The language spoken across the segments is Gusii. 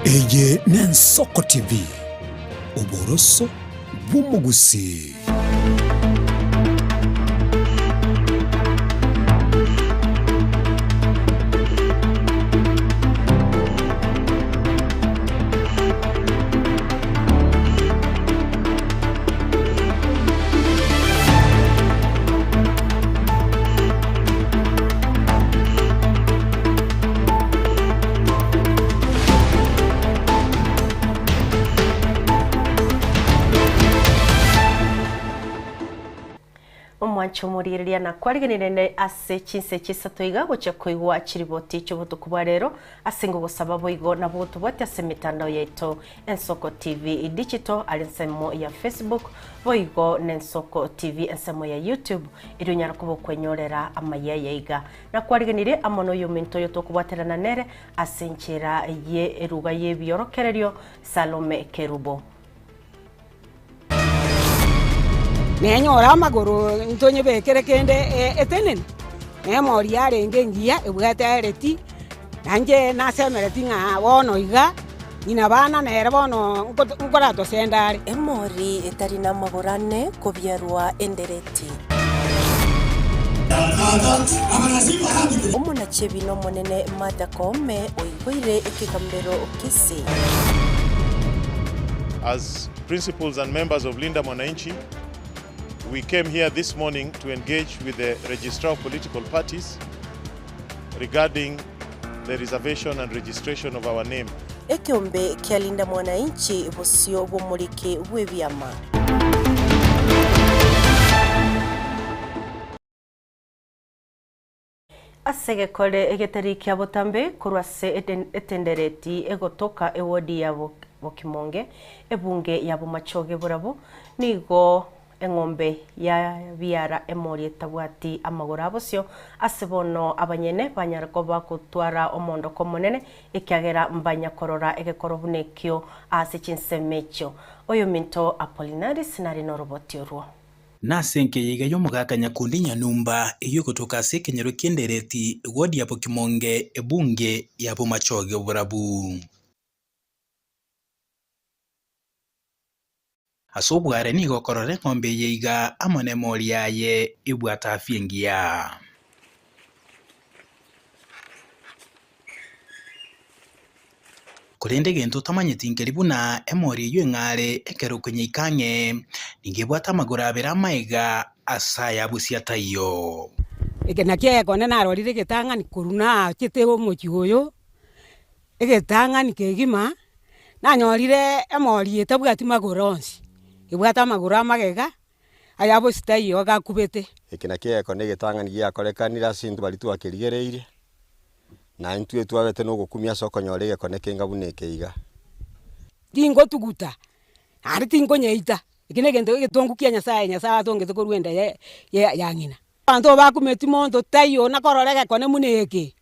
Eye n'Ensoko TV, oboroso bw'omogusii. Omwancho omorigereria na kwarigenerene ase chinse chisato iga gochia koigwa chiriboti chi'obotuko bwa rero ase ngogosaba boigo nabo gotobwatia ase emetandao yaito Ensoko TV Digital are ensemo ya Facebook, boigo n'Ensoko TV ensemo ya YouTube, erio onyare koba okwenyorera amaya aya iga. Nakwariganirie amo noyominto oyo tokobwaterana nere ase enchera ye eruga y'ebiorokererio, Salome Kerubo. Nenyore amagoro ntonyebekere kende etenene, na emori yarenge engiya ebwate ereti, nainche nasemereti ng'a bono iga, ng'ina bana nere bono nkoratosende are. Emori etari namagoro ane kobiarwa endereti. Omonachebi nomonene Martha Koome oigoire ekegambero Kisii. As principals and members of Linda Mwananchi, we came here this morning to engage with the Registrar of Political Parties regarding the reservation and registration of our name. Ekeombe kia Linda Mwananchi bosio bw'omoriki bw'ebiama. Ase egekore egetari kia botambe korwa ase etendereti egotoka ewodi ya Bokimonge, ebunge ya Bomachoge Borabu, nigo eng'ombe ya biara emori etabwati amagoro abosio, ase bono abanyene banyare koba gotwara omoondoko omonene, ekiagera mbanya korora egekoro buna ekio ase chinsemo echio. Oyominto Apollinaris nare noroboti orwo. Nase enkeya iga y'omogaka Nyakundi Nyanumba, eyio egotoka ase ekenyoro ki'Endereti, ewodi ya Bokimonge, ebunge ya Bomachoge Borabu. Ase obware nigo okorora eng'ombe eye iga amo nemori yaye ebwate afya engiya. Korende egento otamanyeti nkeri buna emori eyio eng'are ekero okonyeika ang'e, nigo ebwate amagoro abere amaega ase aya bosia taiyo. Eke nakio egekone narorire egetang'ani korwa nachete omochie oyo, egetang'ani kegima, nanyorire emori etabwati magoro onsi, ebwate amagoro amagega, aya bosi taiyo gakubete. Eke nakio egekone egetang'ani giakorekanire ase intwe baria twakerigereirie. Na intwe twabete nogokumia ase okonyora egekone kenga buna eke iga. Tingotuguta, naende tinkonyeita, eki negento egetongu kia Nyasaye, Nyasaye atongete korwa enda ya ng'ina. Abanto bakumeti monto taiyo nakorora egekone buna eke.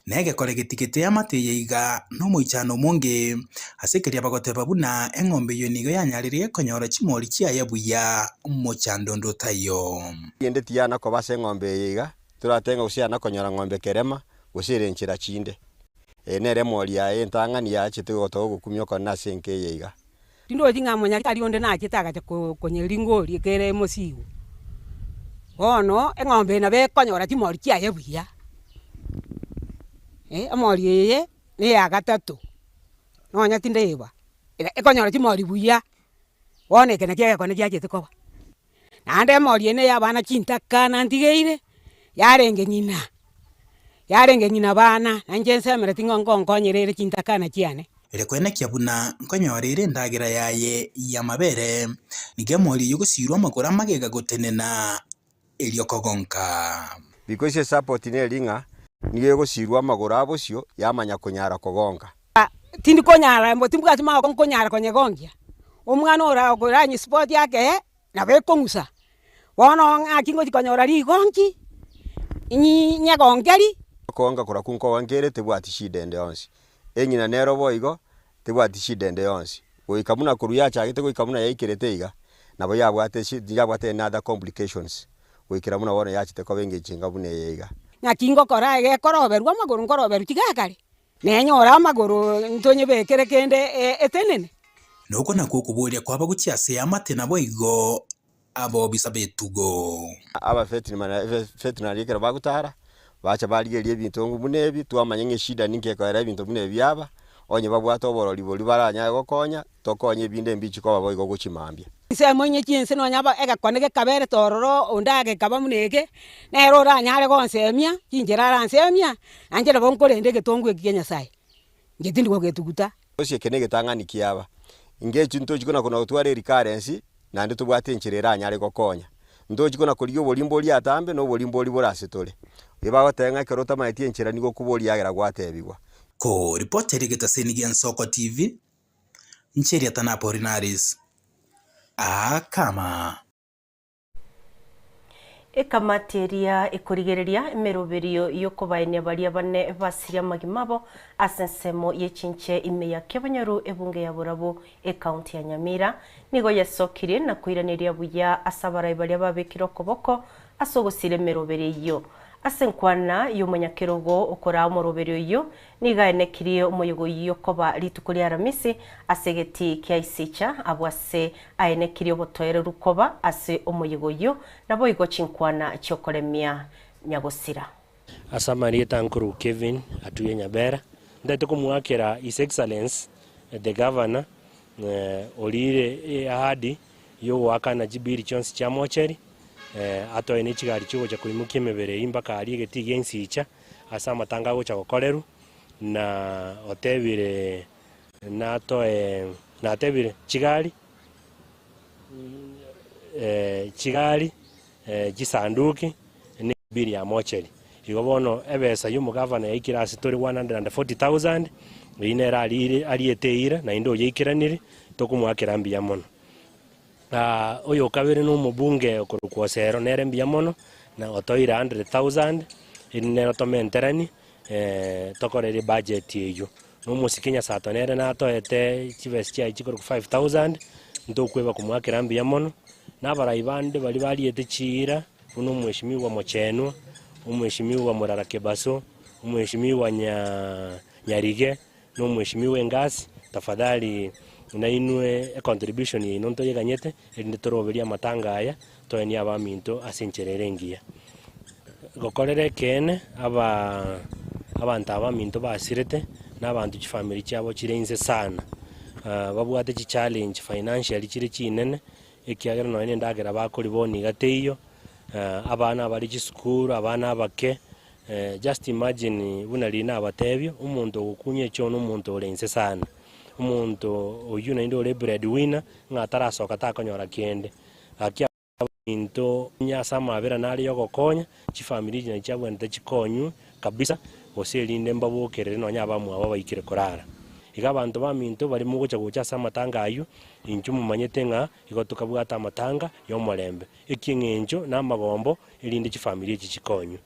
Na egekore getigete amate eye iga nomoichano omonge, ase keria bagoteba buna eng'ombe eyio nigo yanyaririe konyora chimori chiaye buya, mochando onde otaiyo. Kende tiyana koba ase eng'ombe eye iga, Toratenge gose yana konyora ng'ombe kerema, gose ere enchera chinde. Eye nere emori yaye entang'ani yaachete gotoa ogokumia okonene ase enka eye iga. Tindochi ng'a monyagitari onde nachete agacha konyering'oria kere emosigo. Bono eng'ombe eye nabo ekonyora chimori chiaye buya, emori eye neya gatato, nonya tindeba, ekonyora chimori buya, bono eke nakio egekone giachete koba. Naende emori eye ney'abana chintakana ntigeire, yarenge ng'ina, yarenge ng'ina bana, na inche nsemereti ng'a ngonkonyera ere chintakana chiane. Ere kwenekia buna nkonyora ere endagera yaye y'amabere, nigo emori eyio gosiirwe amagoro amagega gotenena erio kogonka. Because esupport neri ng'a nigo egosiirwa amagoro abosio yamanya konyara kogonka. Tindi konyara mbo timbwati magoko nkonyara konyegongia, omwana ora okoranyisupport akee, nabo ekong'usa. Bono ng'aki ngochi konyora rigonki, inyi nyegongeri. Okoonga korokwo nkoonga ere tebwati shida ende yonsi, eng'ina nero boigo tebwati shida ende yonsi, goika buna korwa yachagete goika buna yaikerete iga, nabo yabwate shi yabwate any other complications goikera buna bono yachete koba engencho enga buna eye iga. Ng'aki ngokora iga ekoroberwa amagoro nkoroberwa tigakare. Nenyore amagoro ntonyebekere kende etenene. Nokwo nakwo okoboria kwabo gochia ase eamate naboigo abobisa b'etugo. Aba veterinary ekero bagotara, bacha barigereria ebinto buna ebi, twamanya ng'a eshida ninki ekoera ebinto buna ebi biaba, onye babwate oborori boria baranyare gokonya, tokonye ebinde mbichi koba boigo gochia mambia. Ensemo inye chi'ense nonya egekone gekaberete ororo, onde agekaba buna eke, nere oranyare gonsemia, chinchera aransemia, nainche nabo nkorenda egetongwa eki kia Nyasaye, inche tindi gogetuguta. Gose eke negetang'ani kiaba, ingechi ntochi kona kona gotwara erikarensi, naende tobwate enchera eranyare gokonya. Ntochi kona korigia oborimbo oria atambe, na oborimbo oria bore ase tore. Ebagoteba ng'a ekero otamaeti enchera nigo okoboria yagera gwatebigwa. Koripotera egetaseni gia Nsoko TV, Inche erieta na Apolinaris Akama. Ekamati eria ekorigereria emeroberio y'okobaenia baria bane basirie amagima abo ase ensemo ye chinche ime ya Kiabonyoru ebunge ya Borabu ekaunti ya Nyamira nigo yesokirie na koiraneria buya ase abarai baria babekire okoboko ase ogosira emeroberio eyio. Ase enkwana y'omonyakerogo okoraa omoroberio oyio Nigo aenekirie omoyega oyio koba rituko ria Aramisi ase egetii kia Isicha, abwo ase aenekirie obotoereru koba ase omoyega oyio, naboigo chinkwana chi'okoremia nyagosira. Ase amarieta nkorwa Kevin Atuya Nyabera, ntaete komoakera His Excellence the Governor orire ahadi yogoakana chibill chionsi chia mocheri, atoe ne chigari chiogocha koimokia emebere eyio mpaka aria egetii gia Isicha. Ase amatanga agocha gokorerwa, na otebire natoe natebire chigari chigari chisanduki na ebiri ya mocheri. Igo bono ebesa ya omogavana yaikire ase tore 140,000, eyio nere arire ariete eira naende oyeikeraniri, tokomoakera mbuya mono. Oyokabere nomobunge okorokwa Osero nere mbuya mono, na otoire 100,000, erinde nere tomenteranie tokorere ebudget eyio. Na omosike Nyasato nere natoete chibesa chiaye chikorokwa 5000, ntokweba komoakera mbuya mono, na abarai bande baria bariete chiira, buna omweshimiwa Mochenwa, omweshimiwa Murara Kebaso, omweshimiwa Nyarige. Na omweshimiwa engasi, tafadhali nainwe econtribution yaino ntoyeganyete, erinde toroberie amatanga aya, toenie abaminto ase enchera ere engiya. Gokorera ekeene, aba abanto aba aminto basirete, na abanto chifamiri chiabo chire inse sana, babwate chichallenge financially chire chinene, ekiagera nonye na endagera bakoria bono iga teiyo, abana abare chisukuru, abana abake. Just imagine buna riria nabatebia, omonto ogokunya echoo na omonto ore inse sana, omonto oyio naende ore bread winner, ng'a atarasoka takonyora kende. Gaki abaminto onye ase amabera nare ya ogokonya, chifamiri echi nachi chiabwenerete chikonywe kabisa, gose erinde mbabokerere nonye abamwabo baikire korara. Iga abanto baminto baria mogocha gocha ase amatanga ayio, inchuo momanyete ng'a igo tokabwate amatanga ya omorembe, ekieng'encho na amagombo erinde chifamiri echi chikonywe.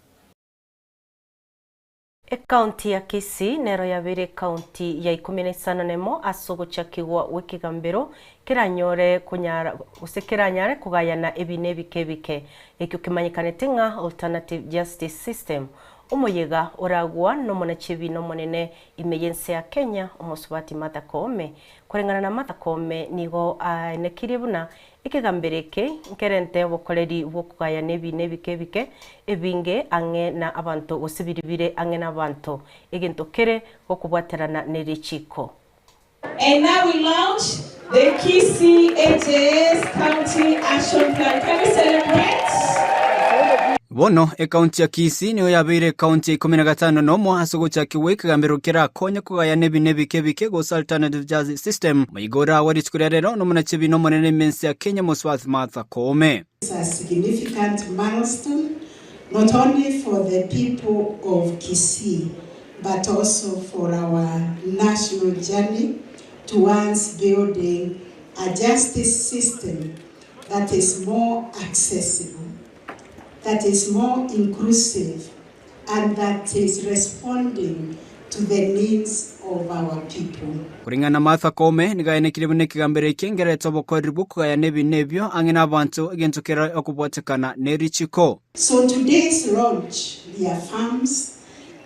Ekaunti ya Kisii nero yabeire ekaunti ya ikomi na isano nemo ase ogochakigwa gw'ekegambero keranyore konyara gose keranyare kogayana ebiina ebike ebike ekio kemanyekanete ng'a Alternative Justice System. Omoyega oragwa nomonachi ebiina omonene ime y'ense ya Kenya omosubati Martha Koome. Koreng'ana na Martha Koome nigo aenekirie buna Ekegambero eke nkerente obokoreri bw'okogayana ebiina ebike ebike ebinge ang'e na abanto gose biria bire ang'e n'abanto, egento kere gokobwaterana ne richiiko. And now we launch the Kisii AJS County Action Plan. Can we celebrate? Bono ekaunti ya Kisii nigo yabeire ekaunti ya ikomi na gatano nomo ase ogochakigwa ekegambero kerakonye kogayana ebina ebike ebike gose alternative justice system. Moigo oragwe rituko ria rero nomonachi ebina omonene ime ense ya Kenya Moswathi Martha Koome. It's a significant milestone not only for the people of Kisii but also for our national journey towards building a justice system that is more accessible, that is more inclusive and that is responding to the needs of our people. Koreng'ana na Martha Koome, nigo aenekire buna ekegambero eke ngerete obokoreri bw'okogayana ebina ebio ang'e nabanto, egento kere okobwatekana ne richiko. So today's launch reaffirms.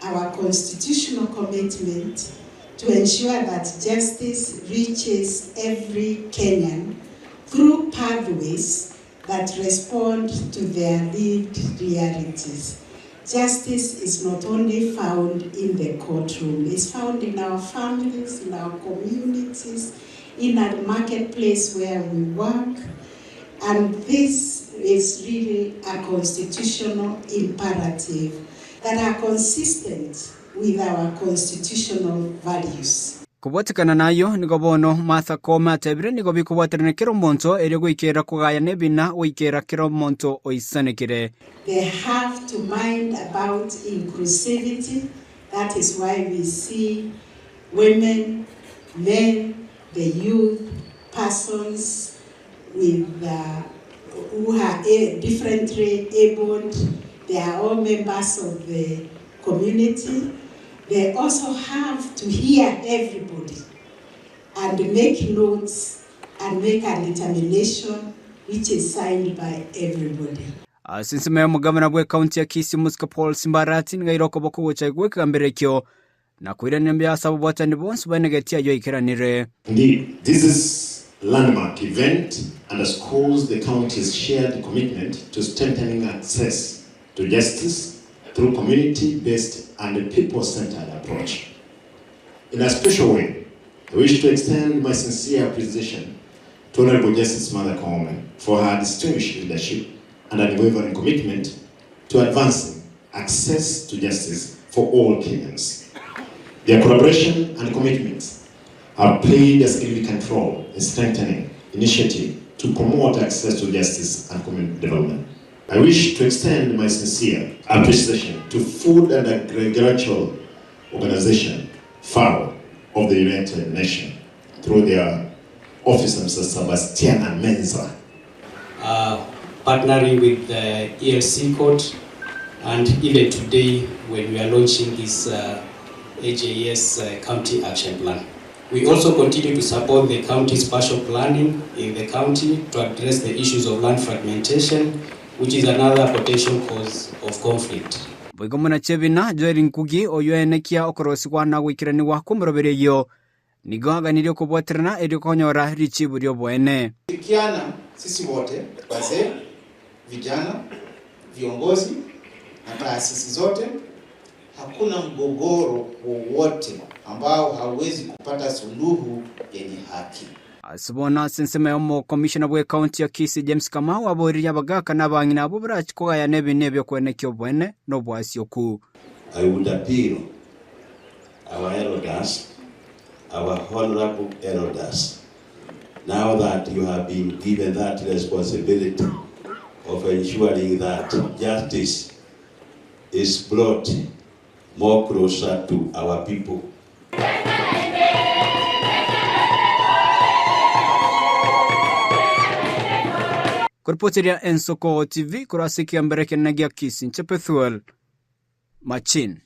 our constitutional commitment to ensure that justice reaches every Kenyan through pathways that respond to their lived realities. Justice is not only found in the courtroom, it's found in our families, in our communities, in our marketplace where we work. And this is really a constitutional imperative that are consistent with our constitutional values. Kobwatekana nayio, nigo bono Martha Koome atebire nigo bikobwaterana kera omonto erio goikera kogayana ebina goikera kera omonto oisanekire. They have to mind about inclusivity, that is why we see women, men, the youth, persons with who are differently abled, they are all members of the community. They also have to hear everybody and make notes and make a determination which is signed by everybody. Ase ensemo y'omogabana bw'ekaunti ya Kisii Omosike Paul Simbarati nigo aire okoboko gocha gw'ekegambero ekio na koirania mbuya ase ababwatani bonsi baenegeti ayio aikeranire. Indeed, this is landmark event underscores the county's shared commitment to strengthening access to justice through community-based and people-centered approach. In a special way, I wish to extend my sincere appreciation to Honorable Justice Martha Koome for her distinguished leadership and unwavering commitment to advancing access to justice for all Kenyans. Their collaboration and commitment have played a significant role in strengthening initiative to promote access to justice and community development. I wish to extend my sincere appreciation to Food and Agricultural Organization, FAO, of the United Nations through their officer, Mr. Sebastiana Menza. Partnering with the ELC Court, and even today when we are launching this AJS County Action Plan. We also continue to support the county's spatial planning in the county to address the issues of land fragmentation, which is another potential cause of conflict. Boigo Monachebina Joel Nkugi, oyio oenekia okorosigwa na goikeranigwa kw'omoroberi oyio, nigo aganirie okobwaterana erio konyora richibu ri'oboene. Shirikiana sisi wote wazee, vijana, viongozi na taasisi zote. Hakuna mgogoro wowote ambao hauwezi kupata suluhu yenye haki. Ase bono ase ensemo y'omokomishona bw'ekaunti ya Kisii James Kamau aboririe abagaka na abang'ina abwo barachie kogayana ebina ebi'okoenekia oboene na oboasioku. I would appeal our elders, our honorable elders, now that you have been given that responsibility of ensuring that justice is brought more closer to our people. Koripoteria Ensoko TV korwa ase ekiambero ekenene gia Kisii, inche Pethuel Machin.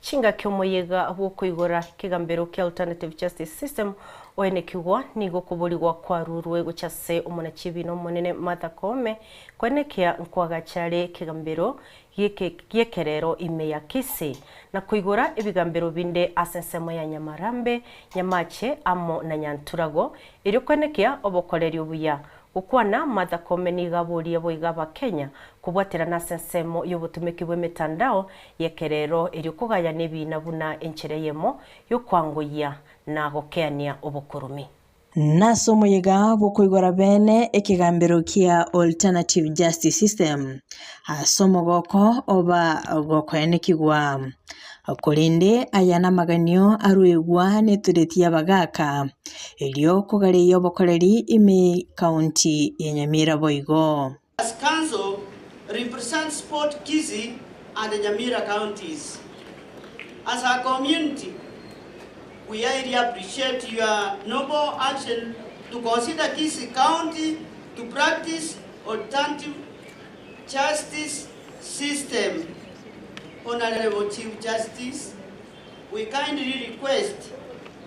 Chingaki omoyega bw'okoigora ekegambero kia Alternative Justice System oenekigwa nigo okoborigwa kwarurwe gochia ase omonachibina omonene Martha Koome koenekia nkoagacha are ekegambero gi'ekerero ime ya Kisii na koigora ebigambero binde ase ensemo ya Nyamarambe, Nyamache amo na Nyanturago erio koenekia obokoreri obuya Gokwana, Martha Koome nigo aborie boigo Abakenya kobwaterana ase ensemo y'obotomeki bw'emetandao y'ekerero erio kogayana ebiina buna enchera eyemo y'okwangoyia na gokeania obokorumi. Nase omoyega bw'okoigora bene ekegambero kia Alternative Justice System ase omogoko oba gokoenekigwa. Korende aya namaganio aruegwa netureti y'abagaaka, erio kogareia obokoreri ime county ya Nyamira boigo. As council represents both Kisii and Nyamira counties. As a community, we highly appreciate your noble action to consider Kisii County to practice alternative justice system. Honorable Chief Justice, we kindly request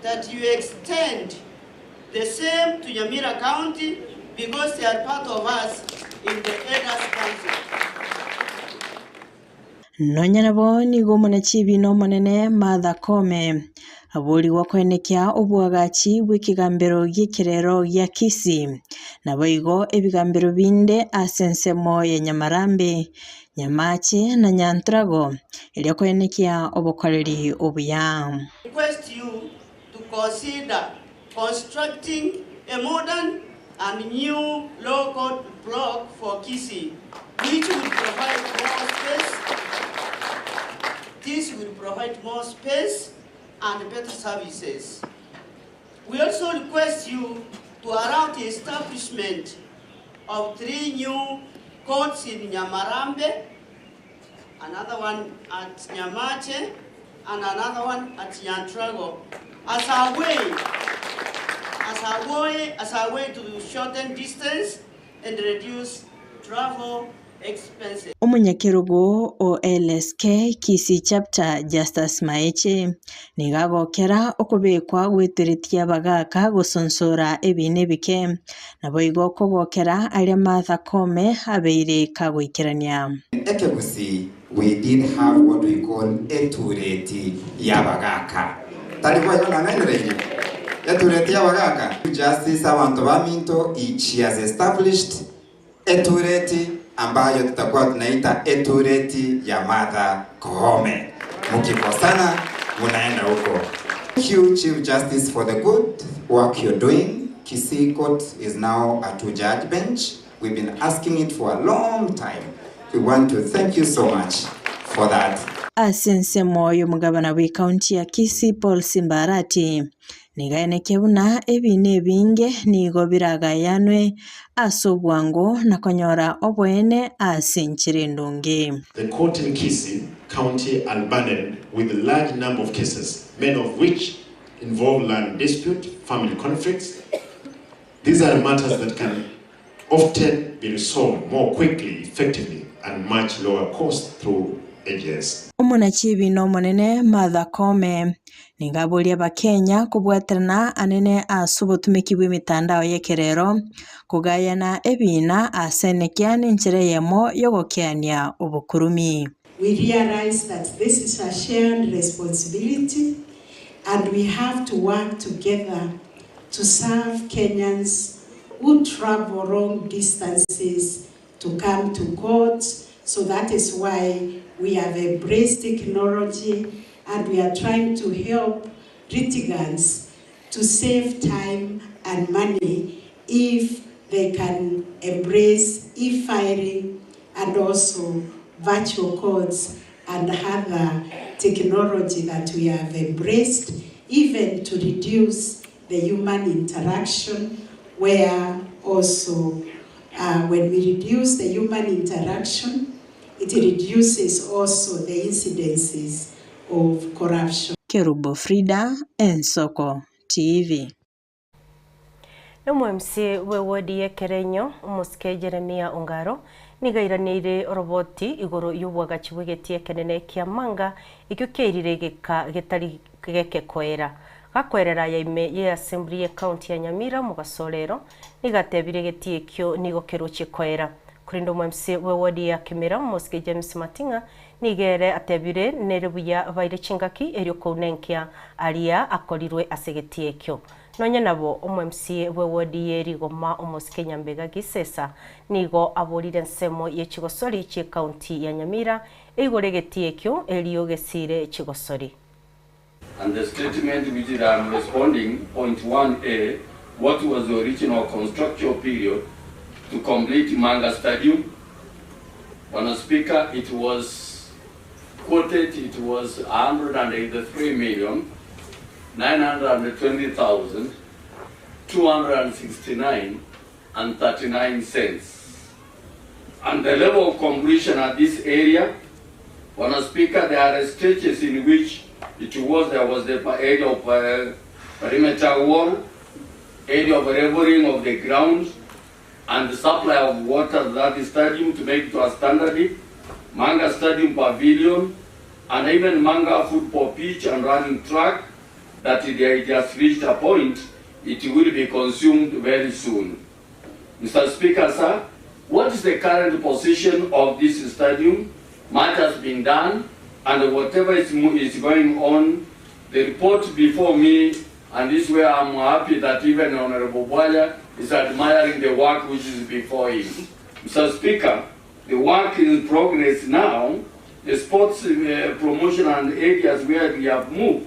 that you extend the same to Nyamira County because they are part of us in the Elders Council. Nonya nabo nigo omonachibi na omonene Martha Koome aborigwa koenekia oboagachi bw'ekegambero gi'ekerero gia Kisii, naboigo ebigambero binde ase ensemo ya Nyamarambe, Nyamache na Nyantrago, erio koenekia obokoreri obuya. Request you to consider constructing a modern and new law court block for Kisii, which will provide more space. This will provide more space and better services. We also request you to allow the establishment of 3 new courts in Nyamarambe, another one at Nyamache, and another one at Nyantrago, as a way, as a way, as a way to shorten distance and reduce travel expenses. Omonyakerogo o LSK Kisii Chapter Justus Maeche nigo agokera okobekwa gweteretie abagaka gosonsora ebiina ebike, naboigo okogokera aria Martha Koome abeire kagoikerania. Ekegusii we did have what we call etureti y'abagaka. Tari boigo nang'ainereirie? Etureti y'abagaka. Justice abanto baminto she has established etureti ambayo tutakuwa tunaita etureti ya Martha Koome. Mukikosana munaenda huko. Thank you Chief Justice for the good work you're doing. Kisii Court is now a two-judge bench. We've been asking it for a long time. We want to thank you so much for that. Ase ensemo y'omogabana bw'ecounty ya Kisii Paul Simba Arati nigo aenekia buna ebiina ebinge nigo biragayanwe ase obwango na konyora oboene ase enchera endonge. The court in Kisii County are burdened with a large number of cases, many of which involve land dispute, family conflicts. These are matters that can often be resolved more quickly, effectively, and much lower cost through AJS. Omonachibi na omonene Martha Koome nigo aboria abakenya kobwaterana anene ase obotumeki bw'emitandao y'ekerero kogayana ebiina ase enekia na enchera eyemo y'ogokeania obokurumi. We realize that this is a shared responsibility and we have to work together to serve Kenyans who travel long distances to come to court. So that is why we have embraced technology and we are trying to help litigants to save time and money if they can embrace e-filing and also virtual courts and other technology that we have embraced, even to reduce the human interaction, where also when we reduce the human interaction, it reduces also the incidences of corruption. Kerubo Frida, Ensoko TV. Omo-MC bw'ewodi y'Ekerenyo, omosike Jeremia Ongaro, nigo airaneire oroboti igoro y'obwagachi bw'egetii ekenene kia Manga ekio kiairire egeka getari gekekoera. Gakoerera aya ime y'eassembly y'ecounty ya Nyamira omogaso orero, nigo atebire egetii ekio nigo kerochie koera. Korende omo-MC bw'ewodi ya Kemera, omosike James Mating'a, nigo ere atebire nere buya baire chingaki erio kounenkia aria akorirwe ase egetii ekio. Nonye nabo, omo-MC bw'ewodi ye Rigoma omosike Nyambega Gisesa nigo aborire ensemo ye chigosori chi'ecounty ya Nyamira eigore egetii ekio erio gesire chigosori. And the statement which I am responding, point 1A, what was the original construction period to complete Manga Stadium? Bwana Speaker, it was quoted, it was 183,920,269 and 39 cents. And the level of completion at this area, Bwana Speaker, there are stages in which it was, there was the area of perimeter wall, area of leveling of the ground, and the supply of water to that stadium to make it to a standard, Manga Stadium Pavilion, and even Manga football pitch and running track, that it has reached a point it will be consumed very soon. Mr. Speaker, sir, what is the current position of this stadium? Much has been done and whatever is, is going on, the report before me, and this where I'm happy that even Honorable Bwalya is admiring the work which is before him. Mr. Speaker, the work in progress now, the sports promotion and areas where we have moved,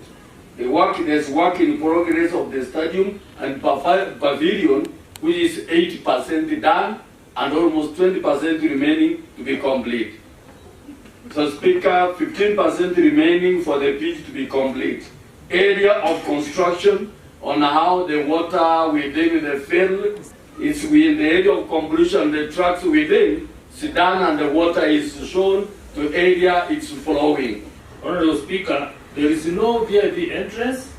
the work, there's work in progress of the stadium and pavilion, which is 80% done and almost 20% remaining to be complete. So Speaker, 15% remaining for the pitch to be complete. Area of construction on how the water within the field is within the area of completion, the tracks within Sudan and the water is shown to area it's flowing. Honorable Speaker, there is no VIP entrance,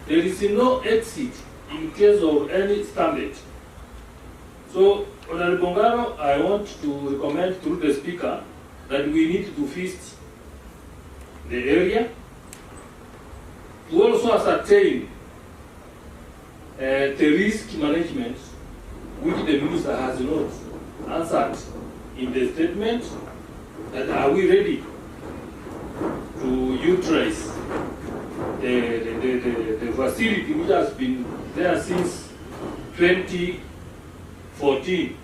there is no exit in case of any stampede. So, Honorable Bongaro, I want to recommend through the Speaker that we need to feast the area to also ascertain the risk management which the minister has not answered in the statement, that are we ready to utilize the facility which has been there since 2014.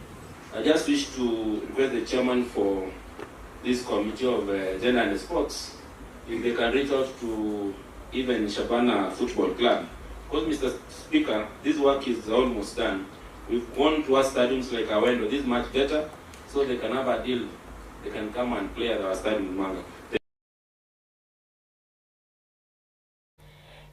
I just wish to request the chairman for this committee of gender and sports, if they can reach out to even Shabana Football Club. Because, Mr. Speaker, this work is almost done. We've gone to our stadiums like Awendo, this is much better, so they can have a deal. They can come and play at our stadium in Manga.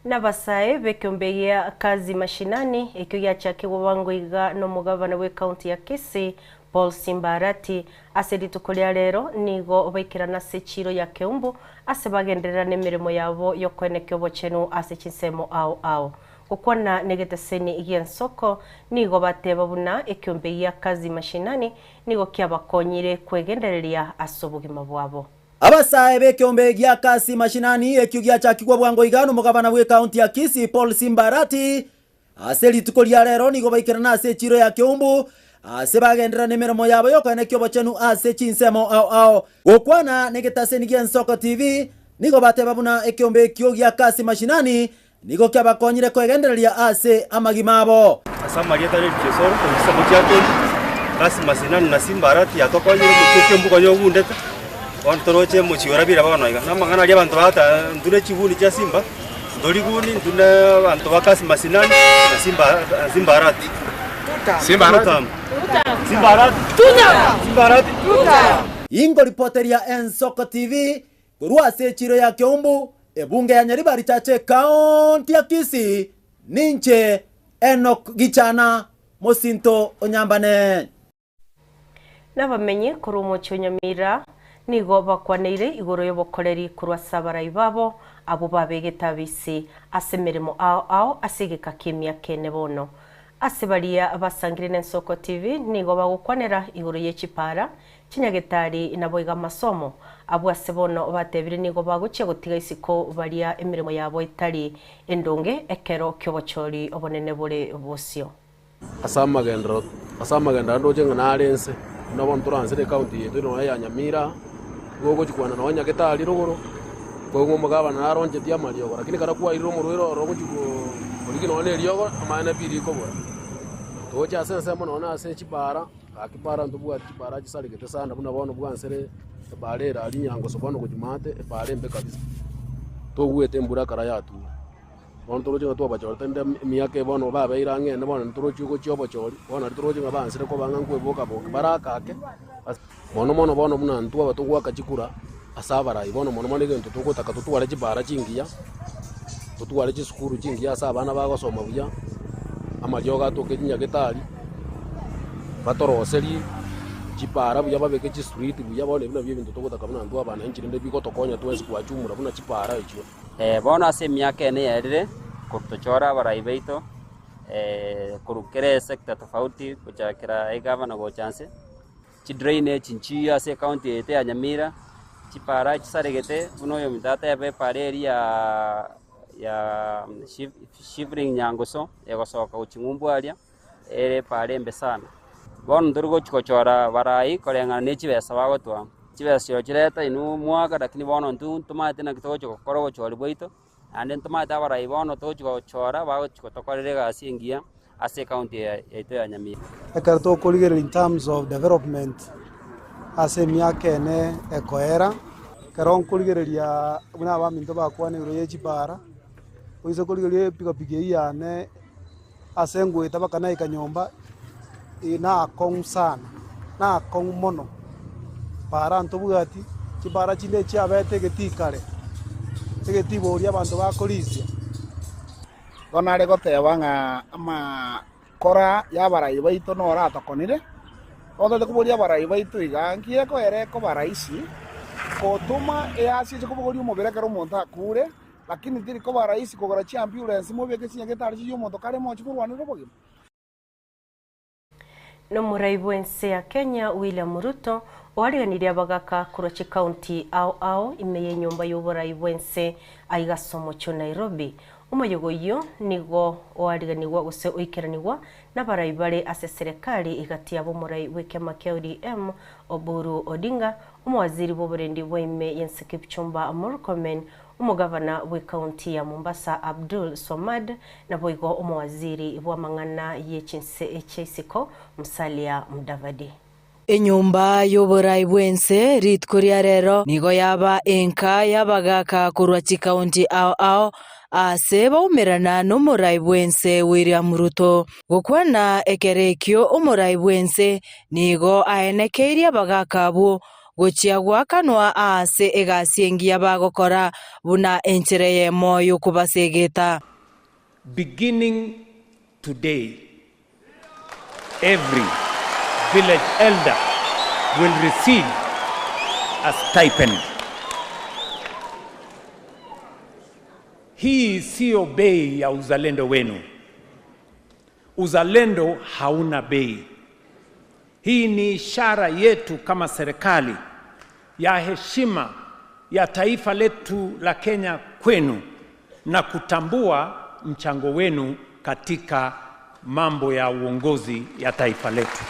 Nabasae b'ekeombe gia Kazi Mashinani ekio giachakigwa bwango iga nomogabana bw'ekaunti ya Kisii Paul Simba Arati ase rituko ria rero nigo baikerana ase echiro ya Keumbu ase bagenderera nemeremo yabo yokoenekia obochenu ase chinsemo ao ao. Gokwana negeteseni gi'ensoko nigo bateba buna ekeombe gia Kazi Mashinani nigo kiabakonyire kwegendereria ase obogima bwabo. Abasae b'ekeombe gia Kasi Mashinani ekio giachakigwa bwango iga nomogabana bw'ekaunti ya Kisii Paul Simba Arati ase rituko ria rero nigo baikerana ase echiro ya Keumbu ase bagenderera nemeremo yabo yokoenekia obochenu ase chinsemo ao ao. Gokwana negetaseni gi'ensoko TV nigo bateba buna ekeombe ekio gia Kasi Mashinani nigo kiabakonyire kwegendereria ase amagima abo. Ase amarieta David Chesoro, omogisamo chiatori, Kasi Mashinani na Simba Arati yatokonyire omochie Kiambu konya ogundete, bono toroche omochie orabire bono iga. Na amang'ana aria abanto bagoteba ntune chiguni chia Simba, ntori guni ntune abanto ba Kasi Mashinani na Simba na Simba Arati. Simba Arati. Simba Arati. Simba Arati. Ingoripoteria Ensoko TV korwa ase echiro ya Keumbu, ebunge ya Nyaribari Chache, ekaunti ya Kisii, ninche Enock Gichana mosinto onyambane. Nabamenyi korwa omochie o Nyamira nigo bakwaneire igoro y'obokoreri korwa ase abarai babo abo babegete abisi ase emeremo ao ao ase egeka kia emiaka ene bono. Ase baria basangire na Ensoko TV nigo bagokwanera igoro y'echipara chinyagetari nabo iga amasomo abwo ase bono batebire nigo bagochia gotiga isiko baria emeremo yabo etari endonge ekero kia obochori obonene bore bosio. Ase amagendero ase amagendero ndoche ng'a nare ense buna bono toransere ekaunti yetu nonya ya Nyamira igo ogochikwana nonya nyagetari rogoro koigwa omogabana naronchetie amariogo lakini kara kwairire omorwaire oro ogochi korigia nonya na eriogo amaene pi rikobora. Togocha ase ensemo nonya ase chibara gaki bara ntobwati chibara chisaregete sana buna bono bwansere ebara ere aria Nyangoso bono gochia maate ebara embe kabisa togwete embura ekero yature. Bono toroche ng'a twabachorete rende emiaka eye bono babeire ang'e ene bono ntorochi gochia obochori, bono nario toroche ng'a bansire koba ng'a nkweboka boka barake ake. Mono mono bono buna ntwaba togoaka chikura ase abarai bono mono mono egento togotaka totware chibara chingiya, totware chisukuru chingiya ase abana bagosoma buya, amariogo atoke chinyagetari, batoroserie chibara buya babeke chistreet buya bono ebi nabio ebinto togotaka buna intwe abananchi rende bigotokonya twensi kwa jumla buna chibara echio. Bono ase emiaka ene yaerire, korwa tochora abarai baito, korwa kera esector tofauti gochakera egavana gocha nse, chidrainage nchiyo ase ekaunti yaito ya Nyamira, chipara chisaregete buna oyo omonto ateba epara eria ya Shivering Nyangoso egosoka gochia ng'umbu aria, ere epara embe sana. Bono ntori gochi gochora barai koreng'ana na echibesa bagotoa. Chibesa chiro chireta inwe omwaka lakini bono intwe ntomaete naki togochia gokora obochori bwaito, naende ntomaete abarai bono togochia gochora bagochia gotokorera egasi engiya ase ecounty eye yaito ya Nyamira. Ekero tokorigereria in terms of development ase emiaka ene ekoera, ekero nkorigereria buna abaminto bakwana igoro ye chibara, oise korigereria epikapiki eyio yane ase ngoeta mpaka naika nyomba, nakong'u sana, nakong'u mono, bara ntobwati, chibara chinde chiabete egetii kare, egetii boria abanto bakorisia. Bono are goteba ng'a amakora y'abarai baito noro atokonire, otagete koboria abarai baito iga, nki ekoera ekoba rahisi gotoma easi eche kobogoria omobere ekero omonto akure, lakini teri koba rahisi kogora chiambulance mobeke chinyagetari chiria omonto kare moche morwanere obogima? Nomorai bw'ense ya Kenya William Ruto oariganirie abagaka korwa chikaunti ao ao ime y'enyomba y'oborai bw'ense aiga ase omochie o Nairobi. Omoyega oyio nigo oariganigwa gose oikeranigwa nabarai bare ase eserekari egati yabo omorai bw'ekiama kia ODM Oburu Odinga, omowaziri bw'oborendi bwa ime y'ense Kipchumba Murkomen, Omogavana bw'Ekaunti ya Mombasa Abdul Swamad naboigo omowaziri bw'amang'ana ye chinse chia isiko Musalia Mudavadi. Enyomba y'oborai bw'ense rituko ria rero nigo yaba enka y'abagaaka korwa chikaunti ao ao aase baumerana n'omorai bw'ense William Ruto. Gokwana ekero ekio omorai bw'ense nigo aenekeirie abagaaka abwo gochia goakanwa aase egasi engiya bagokora buna enchera eyemo y'okobasegeta. Beginning today, every village elder will receive a stipend. Hii siyo bei ya uzalendo wenu. Uzalendo hauna bei. Hii ni ishara yetu kama serikali ya heshima ya taifa letu la Kenya kwenu na kutambua mchango wenu katika mambo ya uongozi ya taifa letu.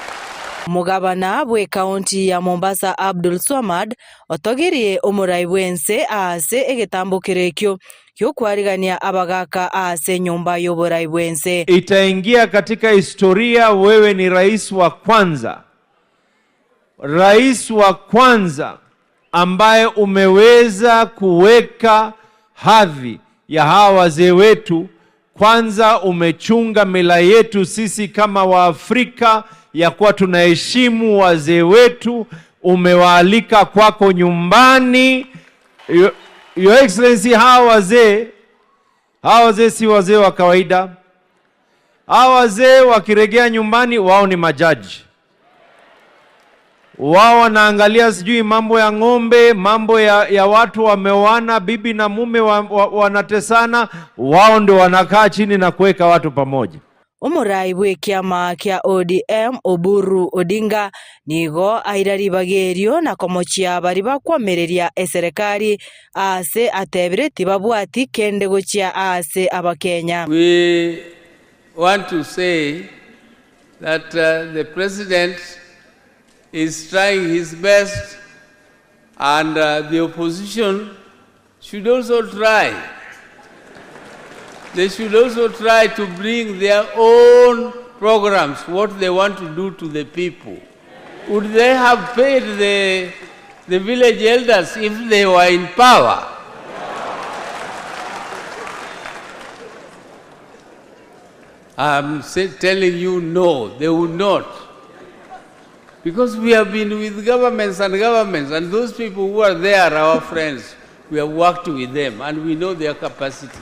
Omogabana bw'Ekaunti ya Mombasa Abdul Swamad otogirie omorai bw'ense aase egetambokero ekio gi'okwarigania abagaaka aase enyomba y'oborai bw'ense. Itaingia katika historia, wewe ni rais wa kwanza, rais wa kwanza ambaye umeweza kuweka hadhi ya hawa wazee wetu. Kwanza umechunga mila yetu sisi kama Waafrika ya kuwa tunaheshimu wazee wetu, umewaalika kwako nyumbani. Your Excellency, hawa wazee hawa wazee si wazee wa kawaida. Hawa wazee wakiregea nyumbani, wao ni majaji wao wanaangalia sijui mambo ya ng'ombe, mambo ya watu wameoana, bibi na mume wanatesana, wao ndio wanakaa chini na kuweka watu pamoja. Omorai bw'ekiama kia ODM Oburu Odinga nigo aira ribaga erio na komochia baria bakwomereria eserekari aase atebire tibabwati kende gochia aase Abakenya. We want to say that the president is trying his best and the opposition should also try. They should also try to bring their own programs, what they want to do to the people. Would they have paid the village elders if they were in power? I'm telling you, no, they would not. Because we have been with governments and governments, and those people who are there are our friends. We have worked with them, and we know their capacity.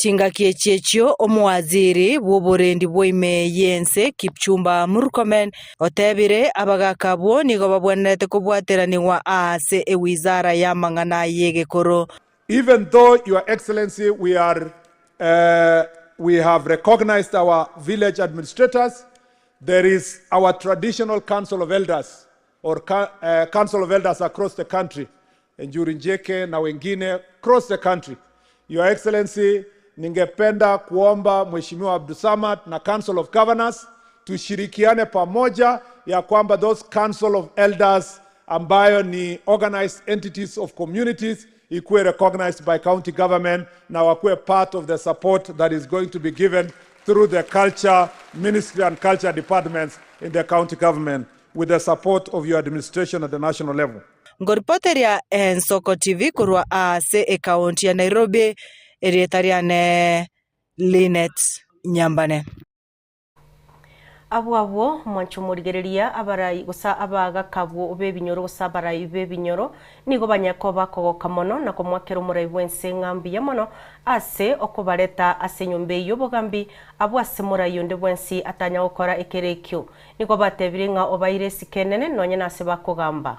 Chingaki echi echio omowaziri bw'oborendi bwa ime y'ense Kipchumba Murkomen otebire abagaka abwo nigo babwenerete kobwateranigwa aase ewizara y'amang'ana y'egekoro. Even though, Your Excellency, we have recognized our village administrators, there is our traditional council of elders or council of elders across the country, Njuri Njeke na wengine across the country. Your Excellency, ningependa kuomba Mheshimiwa Abdulsamad na Council of Governors tushirikiane pamoja ya kwamba those council of elders ambayo ni organized entities of communities ikuwe recognized by county government na wakuwe part of the support that is going to be given through the culture ministry and culture departments in the county government with the support of your administration at the national level. Nkoripoteria Ensoko TV korwa ase ekaunti ya Nairobi, erieta riane Linet Nyambane. Abwo abwo mwanche omorigereria abarai gose abagaka abwo b'ebinyoro gose abarai b'ebinyoro nigo banyare koba bakogoka mono na komoakera omorai bw'ense ng'a mbuya mono ase okobareta ase enyomba eyio y'obogambi abwo ase morai onde bwensi atanya gokora ekero ekio. Nigo batebire ng'a obaire esiko enene nonya nase bakogamba.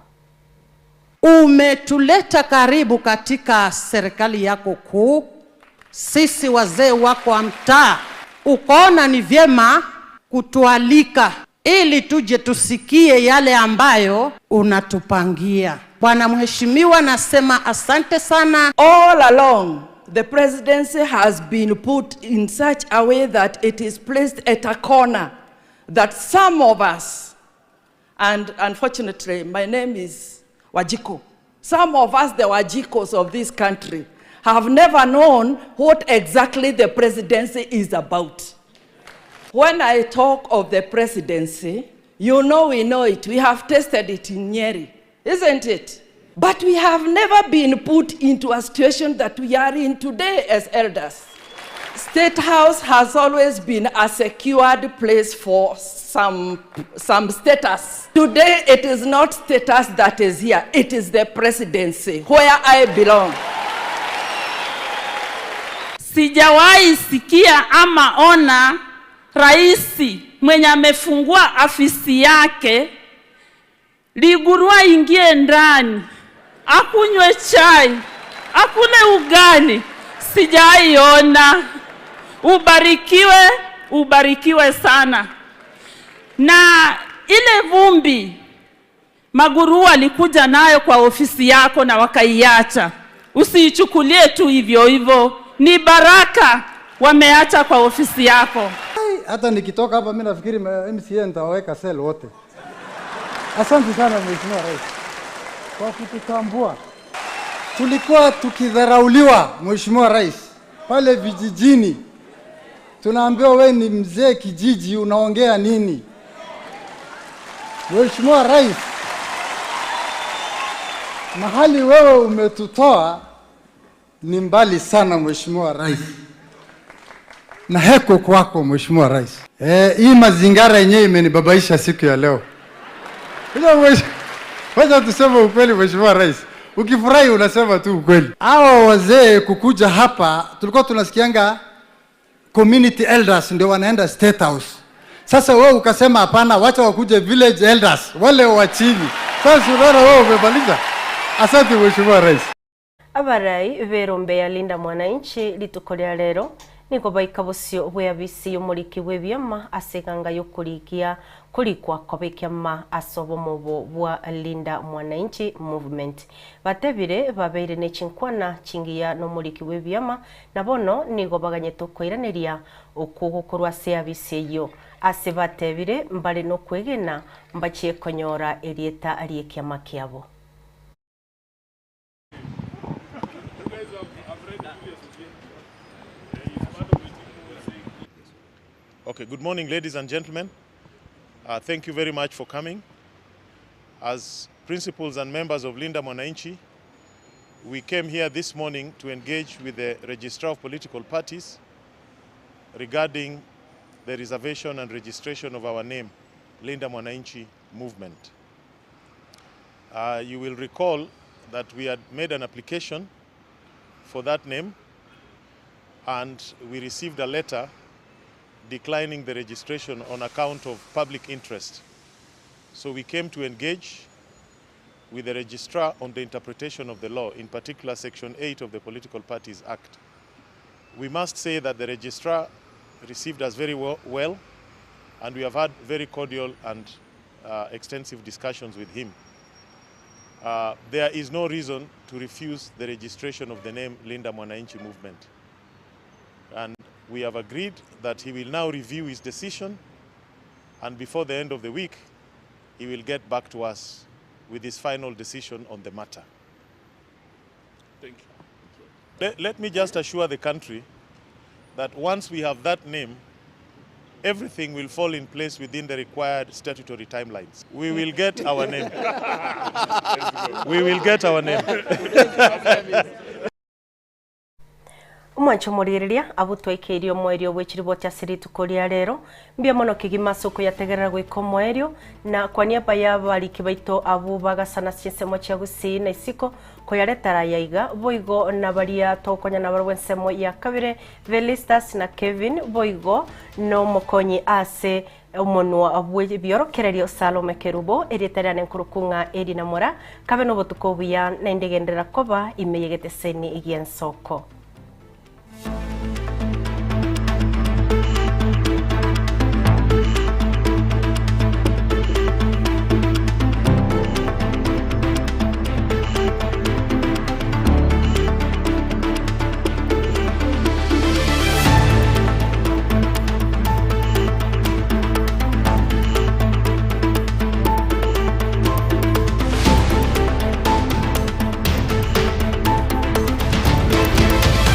Umetuleta karibu katika serikali yako kuu, sisi wazee wako wa mtaa, ukaona ni vyema kutualika ili tuje tusikie yale ambayo unatupangia. Bwana Mheshimiwa, nasema asante sana. All along, the presidency has been put in such a way that it is placed at a corner that some of us, and unfortunately, my name is Wajiko, some of us, the Wajikos of this country, have never known what exactly the presidency is about. When I talk of the presidency, you know we know it. We have tested it in Nyeri, isn't it? But we have never been put into a situation that we are in today as elders. State House has always been a secured place for some, some status. Today, it is not status that is here, it is the presidency where I belong. Sijawahi sikia ama ona raisi mwenye amefungua afisi yake ligurua ingie ndani akunywe chai akule ugali, sijaiona. Ubarikiwe, ubarikiwe sana. Na ile vumbi maguruu alikuja nayo kwa ofisi yako na wakaiacha, usiichukulie tu hivyo hivyo, ni baraka wameacha kwa ofisi yako. Hata nikitoka hapa mimi nafikiri MCA nitawaweka sel wote. Asante sana Mheshimiwa Rais kwa kututambua. Tulikuwa tukidharauliwa Mheshimiwa Rais pale vijijini, tunaambiwa we ni mzee kijiji, unaongea nini? Mheshimiwa Rais, mahali wewe umetutoa ni mbali sana Mheshimiwa Rais, na heko kwako Mheshimiwa Rais. Eh, hii mazingara yenyewe imenibabaisha siku ya leo. Wacha tuseme ukweli Mheshimiwa Rais. Ukifurahi unasema tu ukweli. Hawa wazee kukuja hapa, tulikuwa tunasikianga community elders ndio wanaenda State House. Sasa wewe ukasema hapana, wacha wakuje village elders wale wa chini. Sasa unaona wewe umemaliza. Asante Mheshimiwa Rais. Abarai b'erombe ya Linda Mwananchi rituko ria rero nigo baika bosio bw'eabisi y'omoriki bw'ebiama ase eganga y'okorigia korikwa koba ekiama ase obomobo bwa Linda Mwananchi Movement. Batebire babeire ne chinkwana chingiya n'omoriki bw'ebiama na bono nigo baganyete okoiraneria okwo gokorwa ase eabisi eyio. Ase batebire mbare nokwegena mbachie konyora erieta ri'ekiama kiabo. Okay, good morning, ladies and gentlemen. Uh, thank you very much for coming. As principals and members of Linda Mwananchi, we came here this morning to engage with the Registrar of Political Parties regarding the reservation and registration of our name, Linda Mwananchi Movement. Uh, you will recall that we had made an application for that name and we received a letter declining the registration on account of public interest. So we came to engage with the registrar on the interpretation of the law, in particular Section 8 of the Political Parties Act. We must say that the registrar received us very well, and we have had very cordial and extensive discussions with him. There is no reason to refuse the registration of the name Linda Mwananchi Movement. And we have agreed that he will now review his decision and before the end of the week, he will get back to us with his final decision on the matter. Thank you. Let, let me just assure the country that once we have that name, everything will fall in place within the required statutory timelines. We will get our name. We will get our name. Omwancho omorigereria abwo twaikeirie omoerio bwe chiriboti ase rituko ria rero. Mbuya mono kegima ase okoyategerera goika omoerio, na kwa niaba y'abariki baito abwo bagasana ase chinsemo chia Gusii na isiko koyareta raya iga, boigo na baria togokonya nabarabwo ensemo ya kabere, Felistus na Kevin, boigo nomokonyi ase omonwa bw'ebiorokererio Salome Kerubo, erieta riane nkorokwa ng'a Edina Mora, kabe nobotuko obuya, naende genderera koba ime y'egeteseni gi'ensoko.